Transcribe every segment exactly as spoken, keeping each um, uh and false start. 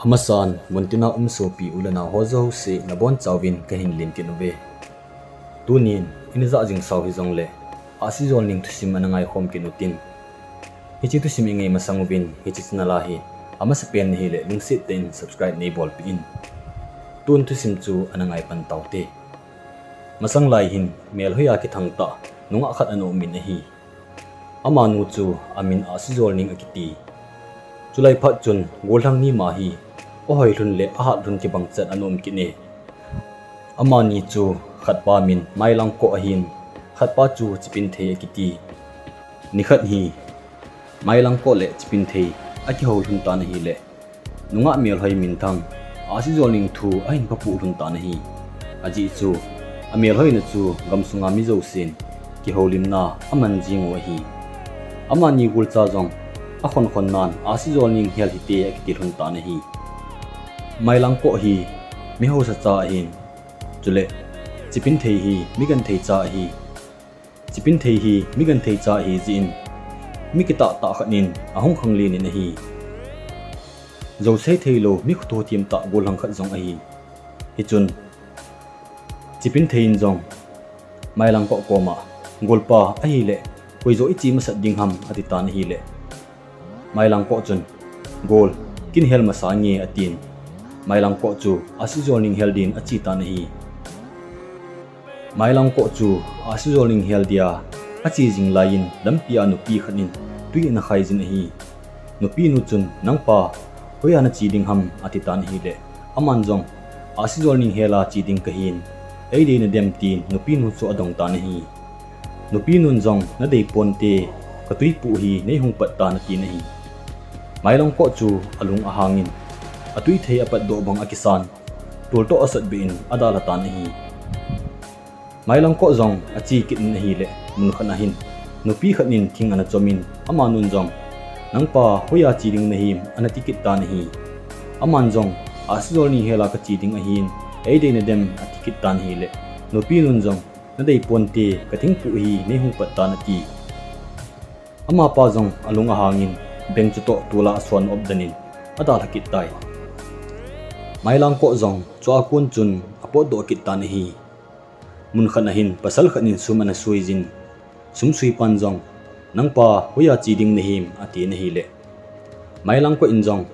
Amasan, muntina um sopi u le nao ho jouse nabonchauvin kahin lemkit uve. Tunin, ina jah jing sau hijongle, Ahsijolneng thusim ana ngaikhom kit utin. Hiche thusim ingai masang uvin, hiche channel a hi amasapen nahile lungset tah in subscribe neibolpeh in. Tun thusim chu ana ngaipan taute. Masang lai hin, melhoi a kithang tah nungah khat ana um in ahi. Amanu chu amin Ahsijolneng akiti. Chulai phat chun gollhang ni ma hi ahoi lhon le ahat lhon kibang chet ana um kit e. Amani chu khatpa min Mailangkoh ahin, khatpa chu Chipinthei akiti. Nikhat hi Mailangkoh le Chipinthei akihou lhon tan ahile, nungah melhoi minthang Ahsijolneng thu ahin phapuh lhon tan ahi. Ajeh chu, amelhoina chu gamsunga mi jousen kihoulimna aman jing u ahi. Amani golcha jong akhonkhonnan Ahsijolneng hel hite akiti lhon tan ahi. Mailangkoh hi mi hausa cha ahin, chule Chipinthei hi mi genthei cha ahi. Chipinthei hi mi genthei cha ahi jeh in, mi kitahtah khat in ahung khanglen in ahi. Jou sei theilou mi khotho themtah gollhang khat jong ahi. Hichun, Chipinthei in jong Mailangkoh koma, golpa ahile, koi joh iche masat ding ham atitan ahile, Mailangkoh chun, gol, kin hel masange atin, Mailangkoh chu Ahsijolneng hel din achetan ahi. Mailangkoh chu Ahsijolneng hel dia ache jing laiyin lampia nupi khat in twi ana khaijin ahi. Nupinu chun, nangpa, hoiya nache ding ham atitan ahile, aman jong, Ahsijolneng hela che ding kahin, eidei nadem tin nupinu chu adongtan ahi. Nupinun jong, nadeiponte, katwipoh hi neihung pattan atin ahi. Mailangkoh chu alung ahangin, atwithei apatdoh bang akisan, toltoh asatbeh in adalhatan ahi. Mailangkoh jong ache kit in ahile, munkhat ahin, nupi khat in thing ana chomin, amanun jong, nangpa, hoiya che ding nahim, anati kittan ahi. Aman jong, Ahsijolneng hela kache ding ahin, eidei nadem ati kittan ahile, nupinun jong, nadeiponte, kathingpoh hi neihung pattan ati. Amapa jong alung ahangin, beng chutoh tola asuan opden in adalha kittai. Mailangkoh jong chua kon chun apotdoh kittan ahi. Munkhat ahin pasal khat in sum ana suijin, sumsuipan jong, nangpa, hoiya che ding nahim atin ahile, Mailangkoh in jong,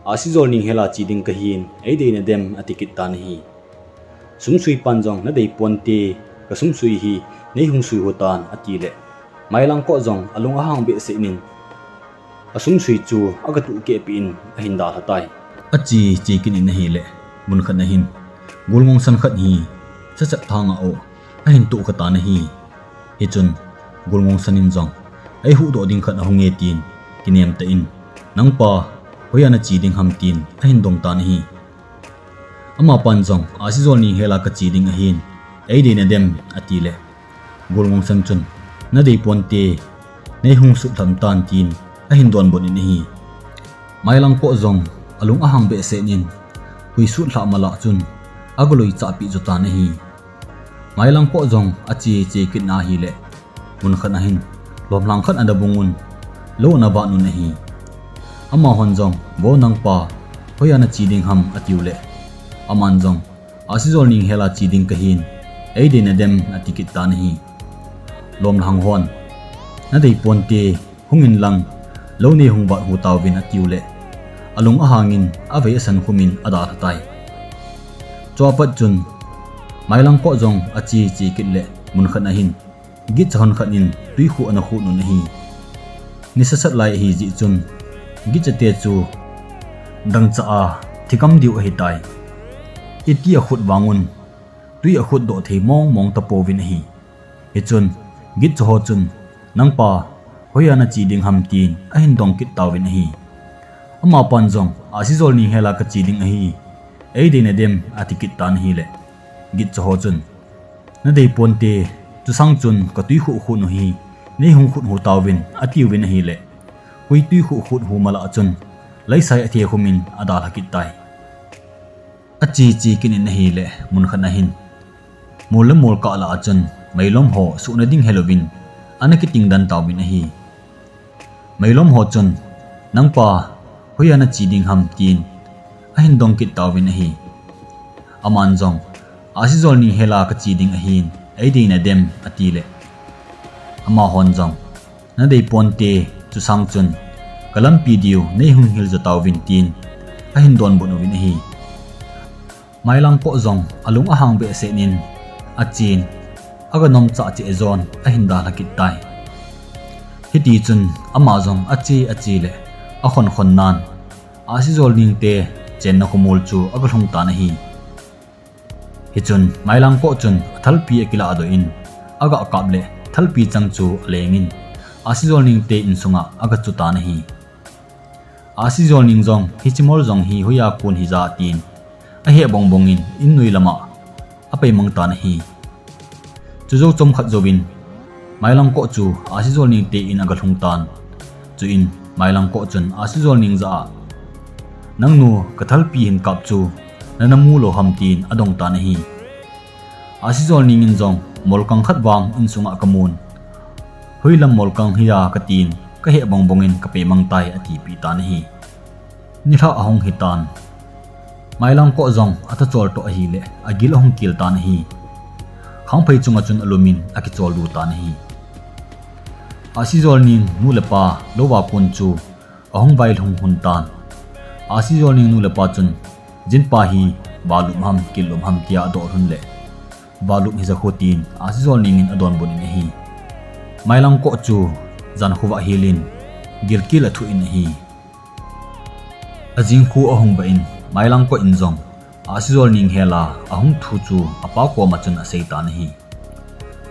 Ahsijolneng hela che ding kahin, eidei nadem ati kittan ahi. Sumsuipan jong, nadeiponte, kasumsui hi neihung suihutan atile, Mailangkoh jong alung ahang behseh in, asumsui chu agatuh kehpeh in ahin dalhatai. Ache che kit in ahile, munkhat ahin, golngongsan khat hi sachat thanga o ahin tohkhatan ahi. Hichun, golngongsan in jong, eihuhdoh ding khat ahunge tin, kinemtah in, nangpa, hoiya nache ding ham tin ahin dongtan ahi. Amapan jong, Ahsijolneng hela kache ding ahin, eidei nadem atile, golngongsan chun, nadeiponte, neihung sutlhamtan tin ahin donbut in ahi. Mailangkoh jong alung ahang behseh in, hui sutlhah malah chun, agaloi chahpeh jotan ahi. Mailangkoh jong ache che kitna ahile, munkhat ahin, lomlhang khat ana bungun, lou ana vatnun ahi. Amahon jong, vo nangpa, hoiya nache ding ham atiuleh, aman jong, Ahsijolneng hela che ding kahin, eidei nadem ati kittan ahi. Lomlhang hon, nadeiponte, hungin lang, lou neihung vathu tauvin atiuleh, alung ahangin avei asankhumin adalhatai. Chua pat chun, Mailangkoh jong ache che kit le, munkhat ahin, gitcha hon khat in twi khuh ana khuh nun ahi. Nisa sat lai ahijeh chun, gitchate chu dangchah a thikam diu ahitai. Iti akhut vangun, twi akhutdoh thei mongmong tapouvin ahi. Hichun, gitcha ho chun, nangpa, hoiya nache ding ham tin ahin dong kit tauvin ahi. Amapan jong, Ahsijolneng hela kache ding ahi, eidei nadem ati kittan ahile, gitcha ho chun, nadeiponte, chusang chun katwi khuh khuh nu hi neihung khuh hu tauvin atiuvin ahile, koi twi khuh khuh hu malah chun, laisai athekhumin adalha kittai. Ache che kit in ahile, munkhat ahin, mol le mol kah lah a chun, meilom ho suhna ding helouvin, ana kiting den tauvin ahi. Meilom ho chun, nangpa, hoiya nache ding ham tin, ahin dong kit tauvin ahi. Aman jong, Ahsijolneng hela kache ding ahin, eidei nadem, atile, amahon jong, nadei ponte, chusang chun kalampi diu neihung hil jo tauvin, tin ahin donbut uvin ahi. Mailangkoh jong alung ahang behseh in, achen, aga nomcha cheh jon ahin dalha kit tai. Hitichun ama jong ache ache le akhonkhon nan, Ahsijolneng te chenna khomol chu aga lhung tan ahi. Hichun Mailangkoh chun athalpi akiladoh in, aga kap le thalpi chang chu alengin, Ahsijolneng te insunga aga chu tan ahi. Ahsijolneng jong hiche mol jong hi hoiya kon hija tin, aheh bongbong in innoi lama apeimang tan ahi. Chujou chomkhat jouvin, Mailangkoh chu Ahsijolneng te in aga lhung tan. Chuin Mailangkoh chun Ahsijolneng jah a, nangnu kathalpi hin kap chu nana mu lou ham, tin adong tan ahi. Ahsijolneng in jong, molkang khat vang insunga kamun, hoilam molkang hia katin, kaheh bongbong in kapeimang tai, atipeh tan ahi. Nilhah ahung hitan, Mailangkoh jong atachol toh ahile agil ahung kel tan ahi. Khangphei chunga chun alumin akichol lu tan ahi. Ahsijolneng nu le pa louva kon chu ahung vailhung lhon tan. Ahsijolneng nu le pa chun, jinpa hi valup ham, kilup ham tia adoh lhon le, valup hija khu, tin Ahsijolneng in adonbut in ahi. Mailangkoh chu jankhovah helin gilkel athuh in ahi. Ajing khu ahung vah in, Mailangkoh in jong Ahsijolneng hela ahung thu chu apa koma chun asei tan ahi.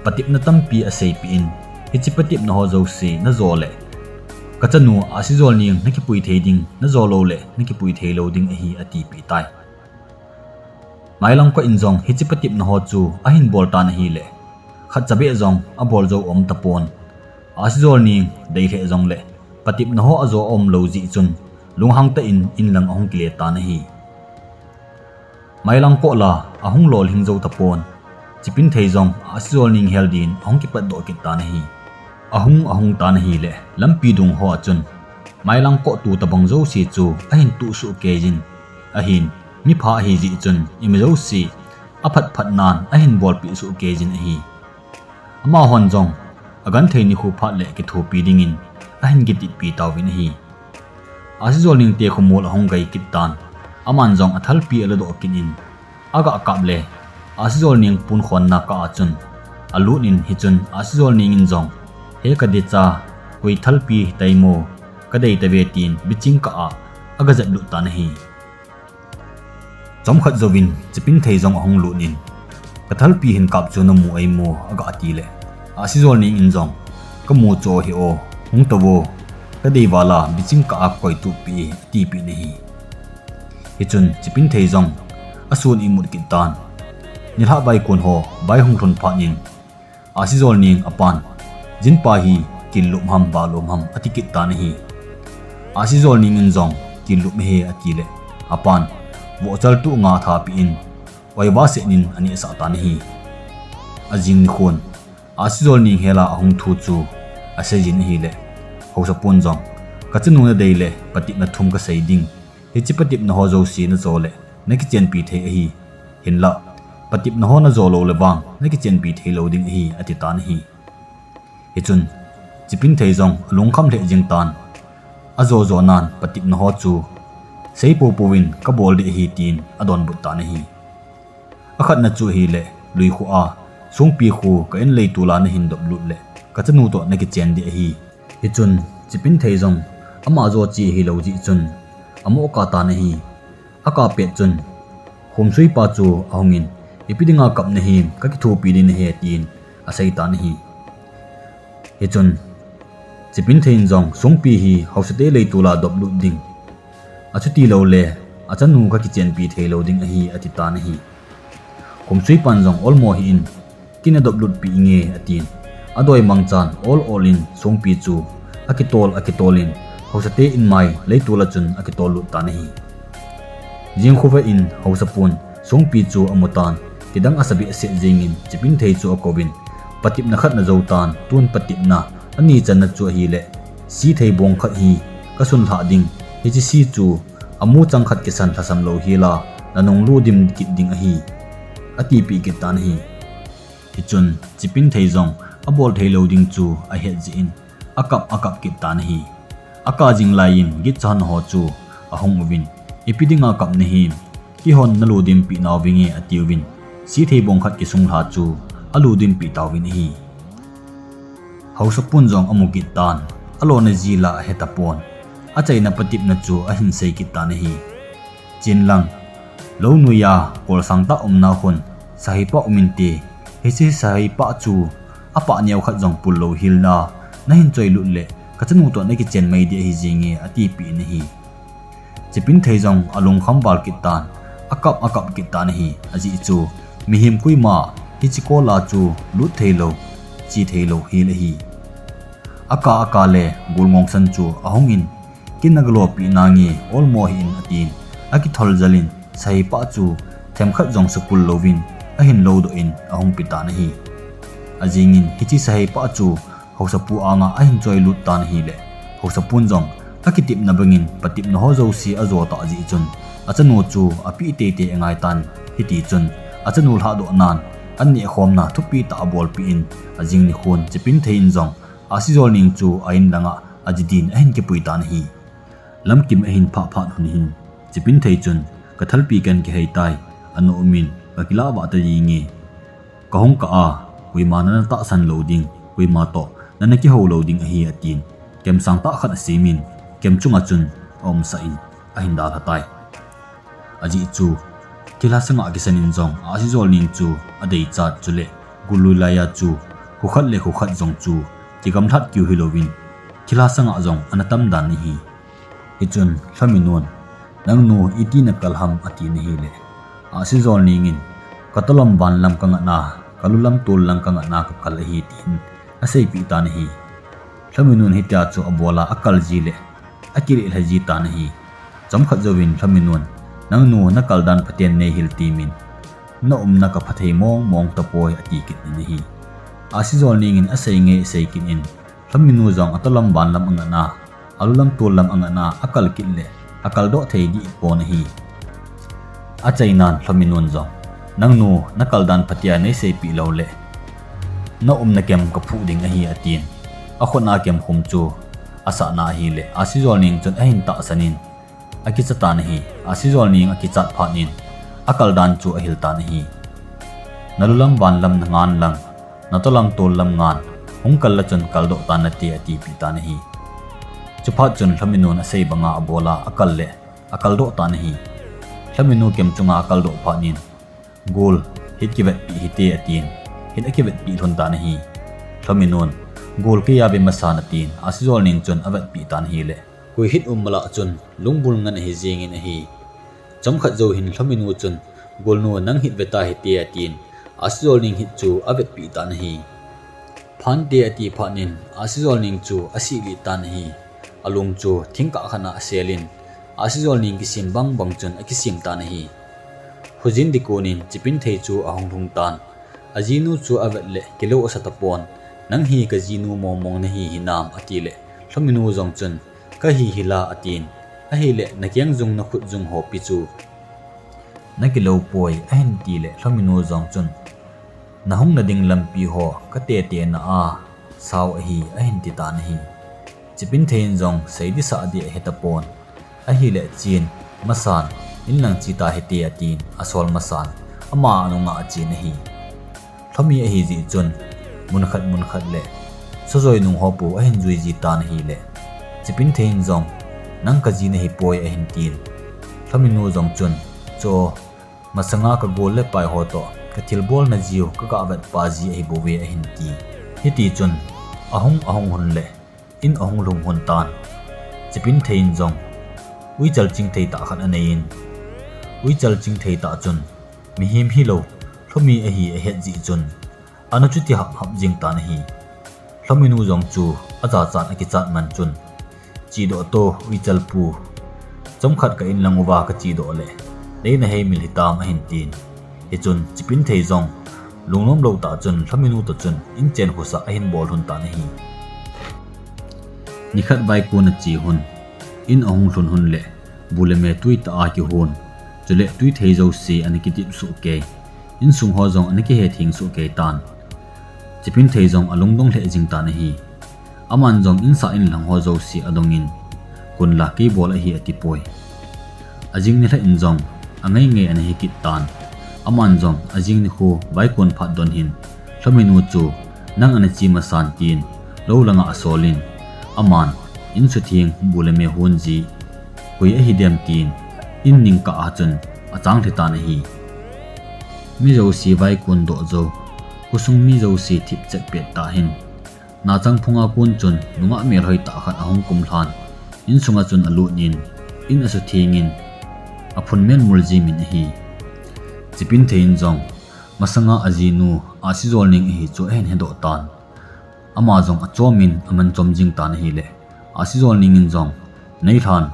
Patepna tampi aseipeh in, hiche patepna ho jouse najo le, kachanu Ahsijolneng nakipui thei ding, najo lou le nakipui thei lou ding ahi, atipeh tai. Mailangkoh in jong hiche patepna ho chu ahin bol tan ahile, khatcha beh jong abol jou um tapon. Ahsijolneng dei lheh jongle, patepna ho ajo aum lou jeh chun, lunghang tah in inlang ahung kile tan ahi. Mailangkoh la ahung lolhing jou tapon. Chipenthei jong Ahsijolneng hel din ahung kipatdoh kit tan ahi. Ahung ahung tan ahile, lampi dung hoa chun Mailangkoh tu tobang jouse chu ahin tuh soh keijin, ahin, mipha ahijeh chun ima jouse aphat phat nan ahin bolpeh soh keijin ahi. Amahon jong agenthei nikho phat le kithopi dingin ahin kiteppi tauvin ahi. Ahsijolneng te khomol ahung gai kit tan, aman jong athalpi aladoh kit in, aga kap le, Ahsijolneng ponkhonna kah a chun alut in, hichun Ahsijolneng in jong, he kadecha, koi thalpi hitai mo, kadei tave, tin biching kah a aga jeplut tan ahi. Chomkhat jouvin Chipenthei jong ahung lut in, kathalpi hin kap chu namu ahi mo, aga tile, Ahsijolneng in jong, kamu chu ahi o, hung tauvo, kadei vala biching kah a koitup peh e, atipeh in ahi. Hichun Chipenthei jong asun imut kit tan. Nilhah vai kon ho vai hung lhun phat in, Ahsijolneng apan, jinpa hi kilup ham, valup ham, ati kit tan ahi. Ahsijolneng in jong, kilup ahi, atile, apan, vohchal tuh nga athapeh in, oiva set in anehsah tan ahi. Ajing nikhon, Ahsijolneng hela ahung thu chu aseijin ahile, haosapun jong, kachanu nadei le patepna thum kasei ding, hiche patepna ho jouse najo le nakichenpi thei ahi. Hinla, patepna ho najo lou le vang nakichenpi thei lou ding ahi, ati tan ahi. Hichun Chipenthei jong alungkham lheh jeng tan, ajo jo nan patepna ho chu sei poupou in kabol ding ahi, tin adonbut tan ahi. Akhatna chu ahile, lui khu a, Songpi khu ka in leitol a nahin doplut le, kachanu toh nakichen ding ahi. Hichun Chipenthei jong ama jo che ahilou jeh chun, amoh kah tan ahi. Akah pet chun, Khomsuipa chu ahungin, ipi dinga kap nahim, kakithopi ding nahi, tin asei tan ahi. Hichun Chipenthei in jong, Songpi hi haosate leitol a doplut ding, achuti loule achanu kakichenpi theilou ding ahi, ati tan ahi. Khomsuipan jong, olmo hih in, kin adoplut peh inge, atin. Adoi mangchan ol ol in Songpi chu akitol akitol in, haosate inmai leitol a chun akitol lut tan ahi. Jingkhovah in haosapun Songpi chu amutan, kidang asa behseh jengin Chipenthei chu akouvin, patepna khat najou tan, tun patepna ani channa chu ahile, si thei bong khat hi kasunlhah ding, hiche si chu Amu chang khat kisan lhasam lou hila, nanung ludim kit ding ahi, atipeh kit tan ahi. Hichun, Chipinthei jong abol thei lou ding chu ahet jeh in, akap akap kit tan ahi. Aka jing laiyin gitcha hon ho chu ahung uvin, ipi dinga kap nahim, keihon naludim peh nauvinge atiuvin, sithei bong khat kisung lha chu aludim peh tauvin ahi. Haosapun jong amu kit tan, alona jila ahetapon, achaina patepna chu ahin sei kit tan ahi. Chenlang, lou noiya kolsang tah umna khun, sahei pah um inte, hiche sahei pah chu apah neo khat jong pul lou hila, nahin choi lut le, kachanu toh nakichen mai ding ahi jenge atipeh in ahi. Chipinthei jong alungkham val kit tan, akap akap kit tan ahi, ajeh chu, mihem koima hiche kola chu lut thei lou, che thei lou hel ahi. Aka aka le gul ngongsan chu ahungin, kin nagalopeh nange, olmo hih in atin, akithol jel in, sahei pah chu themkhat jong sukul louvin, ahin lodoh in ahung pe tan ahi. Ajingin hiche sahei pah chu haosapu anga ahin choi lut tan ahile, haosapun jong akitepna bangin patepna ho jouse ajo tah jeh chun, achanu chu apeh teitei angai tan, hitichun, achanu lhahdohnan, an nehkhomna thupi tah abolpeh in, ajing nikhon Chipinthei in jong, Ahsijolneng chu a-in langa aji din ahin kipui tan ahi. Lamkim ahin phah phat hun hin, Chipinthei chun, kathalpi kan kihei tai, ana umin, kakilah vah ta dinge. Kahung kah a, koima nana tahsan lou ding, koima toh nana kihou lou ding ahi atin, kem sangtah khat asemin, kem chunga chun aumsah in, ahin dalha tai. Ajeh chu, thilha sanga kisan in jong Ahsijolneng chu adeichat chule, gullui laiya chu, khokhat le khokhat jong chu, kigamlhat kiu hilouvin, thilha sanga jong ana tam dan ahi. Hichun, Lhominun, nangnu iti nakal ham atin ahile, Ahsijolneng in, katolam vanlam kangatna, kalulam tollam kangatna kakal ahi tin, aseipeh tan ahi. Lhominun hitia chu abola akal ji le, akileh lha ji tan ahi. Chomkhat jouvin Lhominun, nangnu nakal dan phaten neihil temin, naumna kapha thei mong mong tapoi ati kit in ahi. Ahsijolneng in asei nge sei kit in, Lhominu jong atolam vanlam angatna, alulam tollam angatna akal kit le, akaldoh thei dih pon ahi. Achainan Lhominun jong, nangnu nakal dan phatea neiseipeh lou le, naumna kem kaphuh ding ahi atin, akhutna kem khum chu asahna ahile, Ahsijolneng chun ahin tahsan in, akicha tan ahi. Ahsijolneng akichat phat in, akal dan chu ahil tan ahi. Nalulam vanlam nangan lang, natolam tollam ngan, hung kal le chun kaldoh tan nate atipeh tan ahi. Chuphat chun Lhominun asei banga abola akal le, akaldoh tan ahi. Lhominu kem chunga akaldoh phat in, gul, hit kivetpeh hite atin, hit akivetpeh lhon tan ahi. Lhominun, gul keiya ve masan atin, Ahsijolneng chun avetpeh tan ahile, koi hit um mala chun lungbul ngen ahi jengin ahi. Chomkhat jou hin Lhominu chun, gulnu nang hit veta hite atin, Ahsijolneng hit chu avetpeh tan ahi. Phante ati phat in, Ahsijolneng chu asih lih tan ahi. Alung chu thingkah khat a aselin, Ahsijolneng kisem bang bang chun akisem tan ahi. Khojin ding konin Chipinthei chu ahung lhung tan. Ajinu chu avet le kilou asa tapon, nang hi kajinu mong mong nahi hinam atile, Lhominu jong chun, kahi hila atin, ahile nakeng jung nakhut jung hopi chu nakilou poi ahin tile, Lhominu jong chun, nahung nading lampi ho katetena a sao ahi ahin ti tan ahi. Chipinthei in jong sei ding sah ding ahetapon, ahile chen masan, inlang cheta hite atin asol masan, ama anunga achen ahi. Lhomi ahijeh chun, munkhat munkhat le, sojoi nung ho pou ahin jui ji tan ahile, Chipinthei in jong, nang kaji nahipoi ahin tin, Lhominu jong chun, cho, masanga kagol le pai ho toh kathilbolna jiu kagah vetpa ji ahibouve ahin ti. Hitichun, ahung ahung hun le, in ahung lhung hun tan. Chipinthei in jong, uichal chingthei tah khat aneiyin, uichal chingthei tah chun, mihem hilou, Lhomi ahi ahet jeh chun, ana chuti hap hap jeng tan ahi. Lhominu jong chu ajachat akichat man chun, chedoh to, uichal pu, chomkhat ka inlang uva kachedoh le, nei naheimil hitam ahin tin. Hichun Chipinthei jong, lungnomlou tah chun Lhominu toh chun inchen khosah ahin bol lhon tan ahi. Nikhat vaikon ache hun, in ahung lhun hun le, bu le me tui tah a kihon, chule tui thei jouse ana kitip soh kei, insung ho jong ana kihe theng soh kei tan. Chipinthei jong alungdong lheh jing tan ahi. Aman jong insah inlang ho jouse adongin, kun la kei bol ahi atipoi. Ajing nilhah in jong angai ngai ana hi kit tan. Aman jong ajing nikho vaikon phat don hin, Lhominu chu nang ana che masan tin, lou langa asolin, aman in sutheng bu le me hon ji koi ahi dem tin, in ning kah a chun achang lhi tan ahi. Mi jouse vaikon doh jou, khosung mi jouse thip chet pet tah hin, nachang phunga kon chun nungah melhoi tah khat ahung kumlhan, insunga chun alut in, in asuthengin, aphun melmul jimin ahi. Chipinthei in jong masanga ajinu Ahsijolneng ahi chu ahin hedoh tan. Ama jong achomin aman chom jing tan ahile, Ahsijolneng in jong, Neilhan,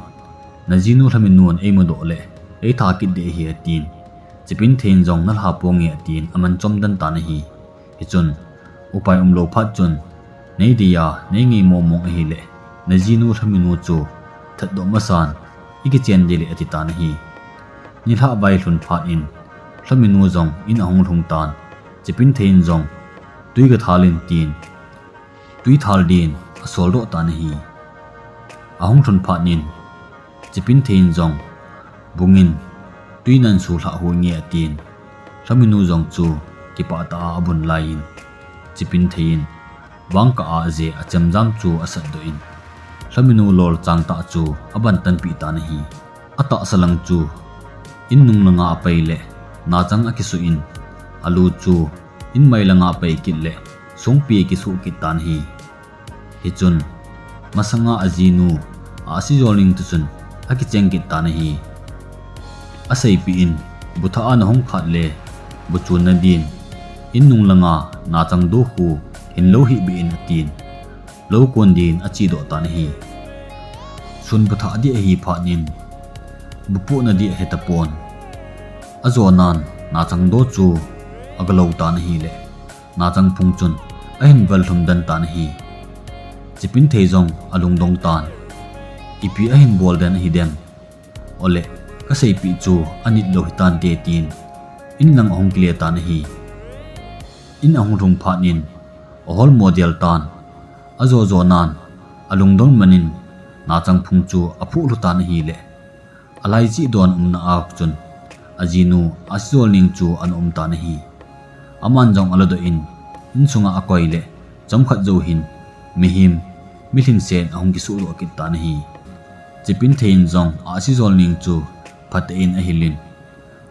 najinu Lhominun eimudoh le eitha kit ding ahi, atin. Chipinthei in jong, nalha ponge, atin aman chom den tan ahi. Hichun upai umlou phat chun, Nei dia nei ngei mong mong ahile, najinu Lhominu chu thatdoh masan, ikichen ding le, ati tan ahi. Nilhah vai lhun phat in, Lhominu jong in ahung lhung tan. Chipinthei in jong, tui gathal in, tin tui thal din asoldoh tan ahi. Ahung lhun phat in, Chipinthei in jong, bungin, tui nan sulhah hoi nge, atin. Lhominu jong chu kipah tah a abun laiyin, Chipinthei in vangkah a aje achemjam chu asatdoh in, Lhominu lol chang tah chu abantanpeh tan ahi. Atahsa lang chu, in nung langa apai le nachang akisuh in, alu chu in mai langa apai kit le songpi akisuh kit tan ahi. Hichun, masanga ajinu Ahsijolneng toh chun akicheng kit tan ahi. Aseipeh in, bu thah a nahung khat le bu chonna din, in nung langa nachang do khu hinlou hih beh in, atin, lou kon din achedoh tan ahi. Sun bu thah ding ahi phat in, bu pohna ding ahetapon, ajonan nachang do chu agalou tan ahile, nachang phung chun ahin vallhum den tan ahi. Chipinthei jong alungdong tan. Ipi ahin bol den ahidem? Ole, kaseipeh chu anit lou hitante, tin inlang ahung kile tan ahi. In ahung lhung phat in, ahol mo del tan. Ajo jonan, alungdong man in, nachang phung chu aphuh lhu tan ahile, alai cheh don umna a chun, ajinu Ahsijolneng chu ana um tan ahi. Aman jong aladoh in, insunga akoi le, chomkhat jou hin, mihem, milhingsen ahung kisuhdoh kit tan ahi. Chipinthei in jong Ahsijolneng chu phatah in ahilin,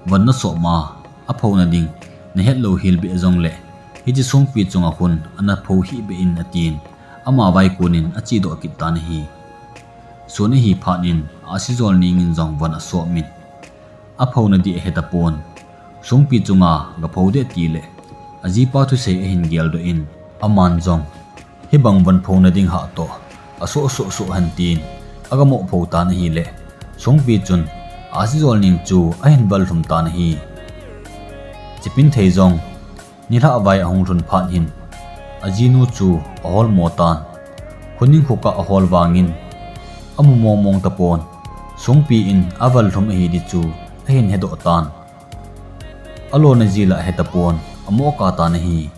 von nasop ma, aphouna ding nahet lou hel beh jongle, hiche songpi chunga khun ana pho hih beh in, atin, ama vai konin achedoh kit tan ahi. Sun ahi phat in, Ahsijolneng in jong von asop in, aphouna ding ahetapon, songpi chunga gapho ding atile, ajipa thusei ahin geldoh in, aman jong, hibang von phouna ding hah toh asoh soh soh hen, tin agamoh pho tan ahile, songpi chun Ahsijolneng chu ahin vallhum tan ahi. Chipinthei jong nilhah vai ahung lhun phat hin, ajinu chu ahol mo tan. Khuning khukah ahol vangin, amu mong mong tapon, songpi in avallhum ahi ding chu ahin hedoh tan. Alona jeh la ahetapon, amoh kah tan ahi.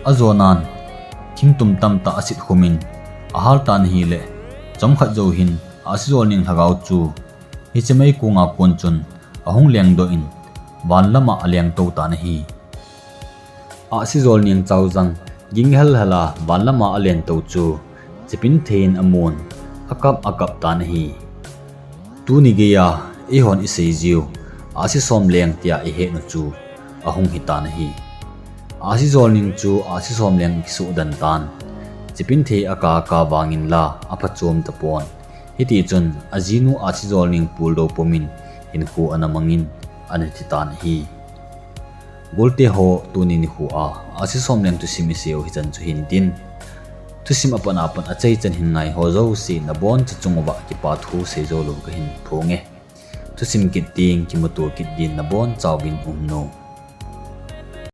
Ajonan, thingtum tamtah aset khumin, ahal tan ahile, chomkhat jou hin, Ahsijolneng lhagao chu hiche meikonga kon chun ahung lengdoh in, van lama alengtou tan ahi. Ahsijolneng chaojang ging hel hel a van lama alentou chu, Chipinthei in amun, akap akap tan ahi. Tuni geiya eihon isei jiu Ahsisomleng tia ihetnu chu ahung hitan ahi. Ahsijolneng chu Ahsisomleng kisuh den tan. Chipinthei akap akap vangin la aphachom tapon. Hitichun ajinu Ahsijolneng puldou pumin hinkho ana mangin ana thitan ahi. Golte ho, tuni nikho a Ahsisomleng thusim iseiu hichan chu hintin. Thusim apat apat achaichan hin ngaiho jouse naboncha chunguva kipa thu seijou lou kahin phonge. Thusim kit teng kimuto kit din nabonchauvin umnu.